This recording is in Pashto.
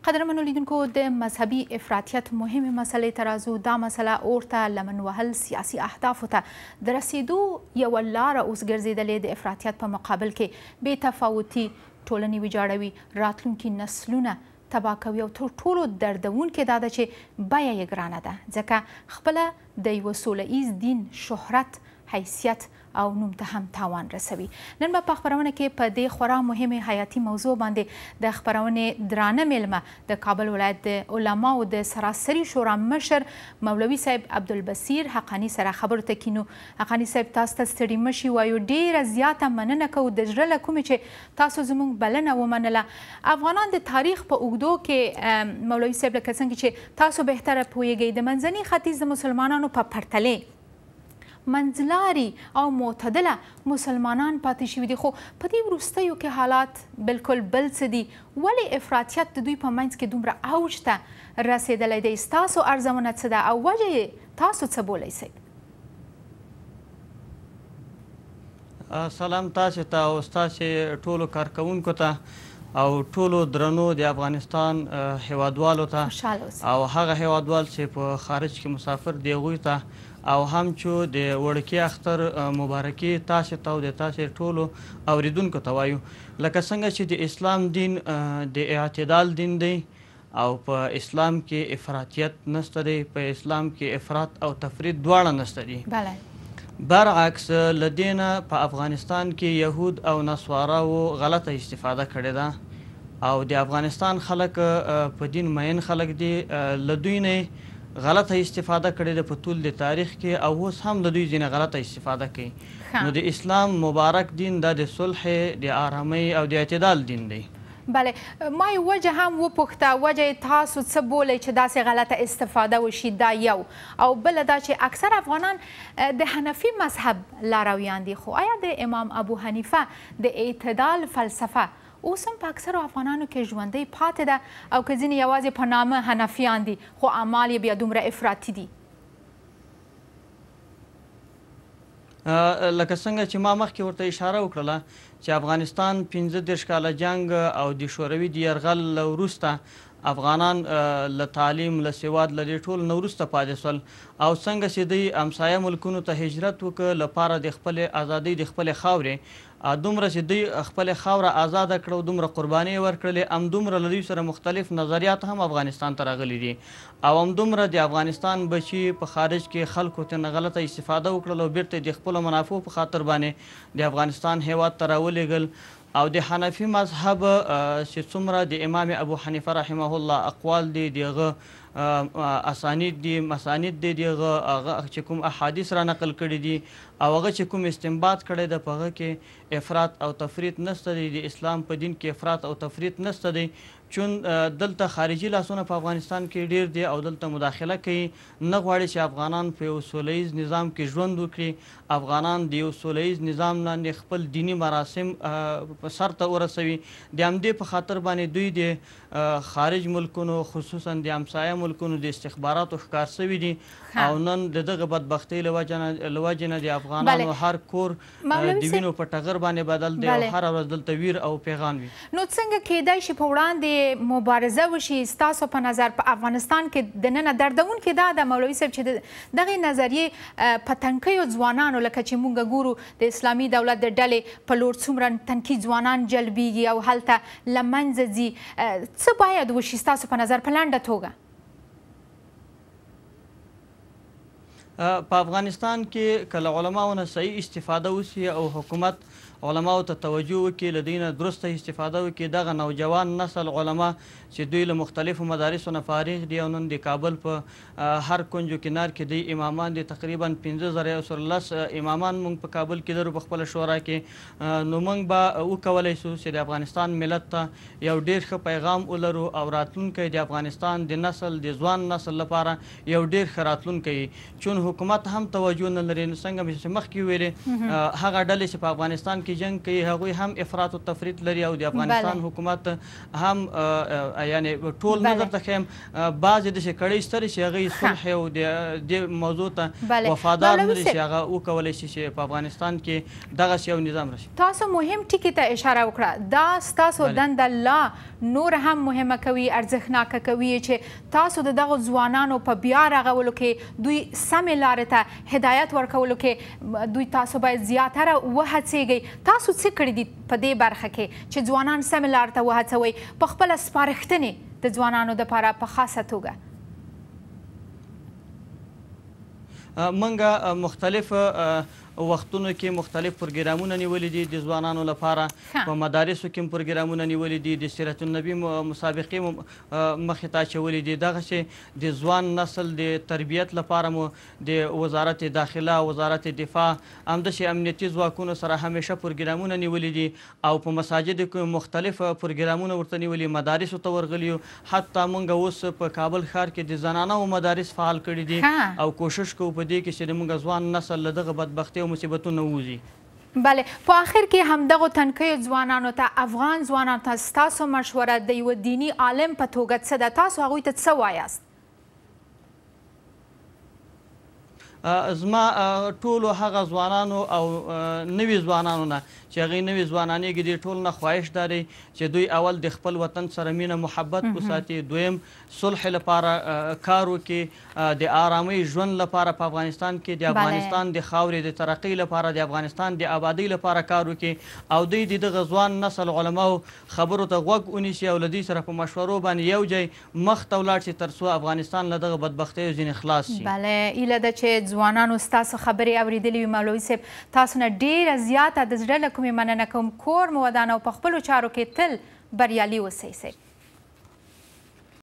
قدرمنو لیدونکو، د مذهبي افراطیت مهمې مسلې ته راځو. دا مسله اور ته لمن وهل سیاسي اهدافو ته د رسېدو یوه لاره اوس ګرځېدلې. د افراطیت په مقابل کې بې تفاوتي ټولنې ویجاړوي، راتلونکي نسلونه تباه کوي او تر ټولو دردونکې دا ده چې بیه یې ګرانه ده، ځکه خپله د یوه سوله ایز دین شهرت، حیثیت او نوم ته هم تاوان رسوي. نن به په خپرونه کې په دې خورا مهمې حیاتي موضوع باندې د خپرونې درانه میلمه د کابل ولایت د علماو د سراسري شورا مشر مولوي صاحب عبدالبصیر حقاني سره خبرو ته کینو. حقاني صاحب، تاسو ته ستړي مشي وایو، ډیره زیاته مننه کوو د زړه له کومې چې تاسو زموږ بلنه ومنله. افغانان د تاریخ په اوږدو کې، مولوي صاحب، لکه څنګه چې تاسو بهتره پوهیږئ، د منځني ختیځ د مسلمانانو په پرتلې منځلاري او معتدله مسلمانان پاتې شوي دي، خو په دې وروستیو کې حالات بالکل بل څه دي. ولې افراطیت د دوی په منځ کې دومره اوج ته رسېدلی دی؟ ستاسو ارزونه څه ده او وجه یې تاسو څه بولئ صاحب؟ سلام تاسو ته او ستاسو ټولو کارکوونکو ته او ټولو درنو د افغانستان هیوادوالو ته او هغه هیوادوال چې په خارج کې مسافر دی هغوی ته، او هم چې د وړکي اختر مبارکي تاسو ته او د تاسو ټولو اوریدونکو ته وایو. لکه څنګه چې د اسلام دین د اعتدال دین دی او په اسلام کې افراطیت نشته دی، په اسلام کې افراط او تفرید دواړه نشته دي. بله. برعکس له دې نه په افغانستان کې یهود او نصاراو غلطه استفاده کړې ده او د افغانستان خلک په دین مین خلک دي، له دوی نه غلطه استفاده کړې ده په طول د تاریخ کې او اوس هم له دوی ځینې غلطه استفاده کوي. نو د اسلام مبارک دین دا د صلح، د آرامۍ او د اعتدال دین دی. بله، ما یې وجه هم وپوښته، وجه یې تاسو څه بولئ چې داسې غلطه استفاده وشي؟ دا یو، او بله دا چې اکثر افغانان د حنفي مذهب لارویان دي، خو آیا د امام ابو حنیفه د اعتدال فلسفه اوس هم په اکثرو افغانانو کې ژوندۍ پاتې ده، او که ځینې یوازې په نامه حنفیان دي خو اعمال یې بیا دومره افراطي دي؟ لکه څنګه چې ما مخکې ورته اشاره وکړله چې افغانستان 35 کاله جنګ او د شوروي د یرغل له وروسته افغانان له تعلیم، له سواد، له دې ټولو نه وروسته پاتې شول او څنګه چې دوی همسایه ملکونو ته هجرت وکړ لپاره د خپلې ازادۍ، د خپلې خاورې، دومره چې دوی خپلې خاوره ازاده کړه او دومره قربانۍ یې ورکړلې، همدومره له دوی سره مختلف نظریات هم افغانستان ته راغلي دي او همدومره د افغانستان بچي په خارج کې خلکو ته نه غلطه استفاده وکړل او بیرته د خپلو منافعو په خاطر باندې د افغانستان هیواد ته راولېږل. او د حنفي مذهب چې څومره د امام ابو حنیفه رحمه الله اقوال دي، د هغه اسانید دي، مسانید دي، د هغه هغه چې کوم احادیث را نقل کړي دي او هغه چې کوم استنباط کړی دی، په هغه کې افراط او تفریط نشته دی. د اسلام په دین کې افراط او تفریط نشته دی، چون دلته خارجي لاسونه په افغانستان کې ډیر دي او دلته مداخله کوي، نه غواړي چې افغانان په یو سوله ییز نظام کې ژوند وکړي، افغانان د یو سوله ییز نظام لاندې خپل دیني مراسم سر ته ورسوي. د همدې په خاطر باندې دوی د خارج ملکونو، خصوصا د همسایه ملکونو د استخباراتو ښکار سوي دي او نن د دغه بدبختۍ له وجې نه د افغانانو هر کور د وینو په ټغر باندې بدل دی او هره ورځ دلته ویر او پیغام وي. نو څنګه کیدای شي په وړاندې مبارزه وشي ستاسو په نظر په افغانستان کې دننه؟ دردونکې دا ده مولوي صاحب چې دغې نظریې په تنکیو ځوانانو، لکه چې مونږ ګورو د اسلامي دولت د ډلې په لور څومره تنکي ځوانان جلبیږي او هلته له منځه ځي، څه باید وشي ستاسو په نظر په لنډه توګه؟ په افغانستان کې که له علماو نه صحیح استفاده وشي او حکومت علماو ته توجه وکړي، له دوی نه درسته استفاده وکړي، دغه نوجوان نسل علما چې دوی له مختلفو مدارسو نه فارغ دي او نن د کابل په هر کنج و کنار کې دوی امامان دي، تقریبا 5110 امامان موږ په کابل کې لرو په خپله شورا کې، نو موږ به وکولی شو چې د افغانستان ملت ته یو ډېر ښه پیغام ولرو او راتلونکی د افغانستان د نسل، د ځوان نسل لپاره یو ډېر ښه راتلونکی. چون حکومت هم توجه نه لري، نو څنګه مې چې مخکې ویلې هغه ډلې چې په افغانستان کې کې جنګ کوي هغوی هم افراط او تفریط لري او د افغانستان حکومت هم، یعنې ټول نه درته ښیم، بعضې داسې کړۍ شته چې هغوی صلح او د دې موضوع ته وفادار نه دي چې هغه وکولی شي چې په افغانستان کې دغسې یو نظام راشي. تاسو مهم ټکي ته اشاره وکړه، دا ستاسو دنده لا نور هم مهمه کوي، ارزښتناکه کوي چې تاسو د دغو ځوانانو په بیا رغولو کې، دوی سمې لارې ته هدایت ورکولو کې دوی تاسو باید زیاتره وهڅېږئ. تاسو څه کړي دي په دې برخه کې چې ځوانان سمې لارې ته وهڅوئ، په خپله سپارښتنې د ځوانانو دپاره په خاصه توګه؟ موږ مختلف وختونو کې مختلف پروګرامونه نیولي دي د ځوانانو لپاره، په مدارسو کې پروګرامونه نیولي دي، د سیرت النبي مسابقې مو مخې ته اچولي دي. دغسې د ځوان نسل د تربیت لپاره مو د وزارت داخله، وزارت دفاع، همداسې امنیتي ځواکونو سره همیشه پروګرامونه نیولي دي او په مساجدو کې مختلف پروګرامونه ورته نیولي، مدارسو ته ورغلي یو. حتی موږ اوس په کابل ښار کې د زنانو مدارس فعال کړي دي او کوشش کوو په دې کې چې د موږ ځوان نسل له دغه بدبختۍ او مصیبتونو ووځي. بله، په آخر کې همدغو تنکیو ځوانانو ته، افغان ځوانانو ته ستاسو مشوره د یوه دیني عالم په توګه څه ده؟ تاسو هغوی ته څه وایاست؟ زما ټولو هغه ځوانانو او نوي ځوانانو نه چې هغوی نوي ځوانانېږي، دې ټولو نه خواهش دا دی چې دوی اول د خپل وطن سره مینه محبت وساتي، دویم صلح لپاره کار وکړي، د آرامۍ ژوند لپاره په افغانستان کې، د افغانستان د خاورې د ترقۍ لپاره، د افغانستان د آبادۍ لپاره کار وکړي او دوی د دغه ځوان نسل علماو خبرو ته غوږ ونیسي او له دوی سره په مشورو باندې یو ځای مخ ته ولاړ شي تر څو افغانستان له دغه بدبختیو ځینې خلاص شي. بله، هیله ده چې ځوانانو ستاسو خبرې اورېدلې وي. مولوي صاحب، تاسو نه ډېره زیاته د زړه له کومې مننه کوم. کور مو ودان او په خپلو چارو کې تل بریالي اوسئ. صاحب.